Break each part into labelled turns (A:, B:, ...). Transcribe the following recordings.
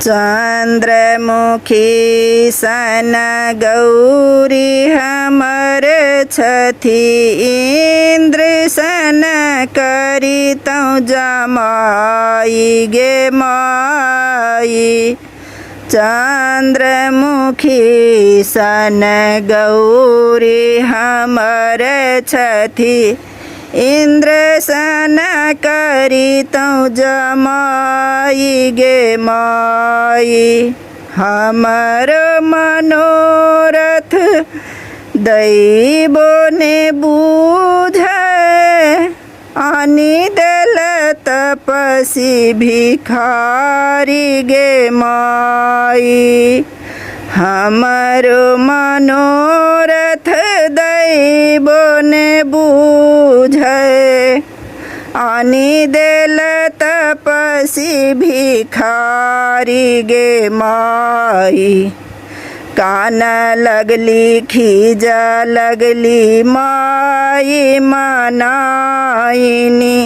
A: चन्द्रमुखी सन गौरी हमर छथि, इन्द्र सन करितहुँ जमाई गे माई। चन्द्रमुखी सन गौरी हमर छथि, इन्द्र सन करितहुँ जमाई गे माई। हमर मनोरथ दैबो ने बूझै, आनि देल तपसी भिखारी गे माई। हमर मनोरथ दैबो ने बूझै, आनि देल तपसी भिखारी गे माई। कान लगली खीज लगली माई मनाइनी,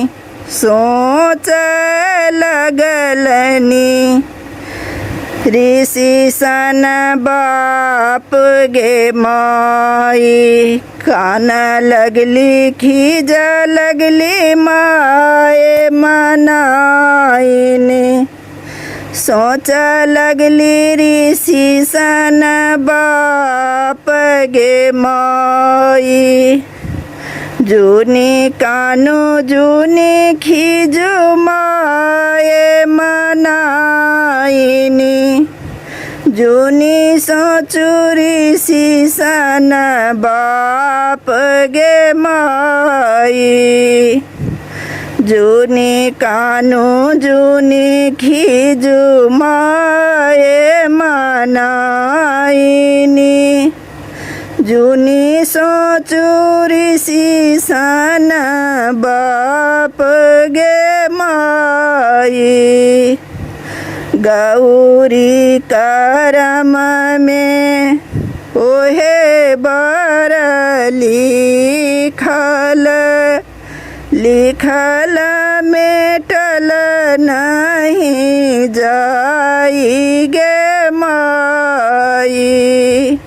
A: सोच लगलनी ऋषि सन बाप गे माई। कान लगली खीज लगली माए मनाइनी, सोच लगली ऋषि सन बाप गे माई। जुनी कानू जुनी खीजू माए मनाइनी, जुनी सोचू ऋषि सन बाप गे माई। जुनी कानू जुनी खीजू माए मनाइनी, जुनी सोचू ऋषि सन बाप गे माई। गौरी करम में ओहे बर लिखल, लिखल मेटल नहीं जाई गे माई।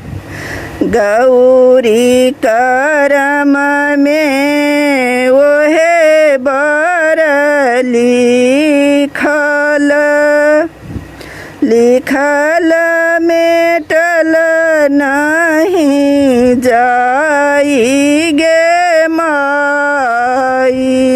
A: गौरी करम में ओहे बर लिखल, लिखल मेटल नहीं जाई गे माई।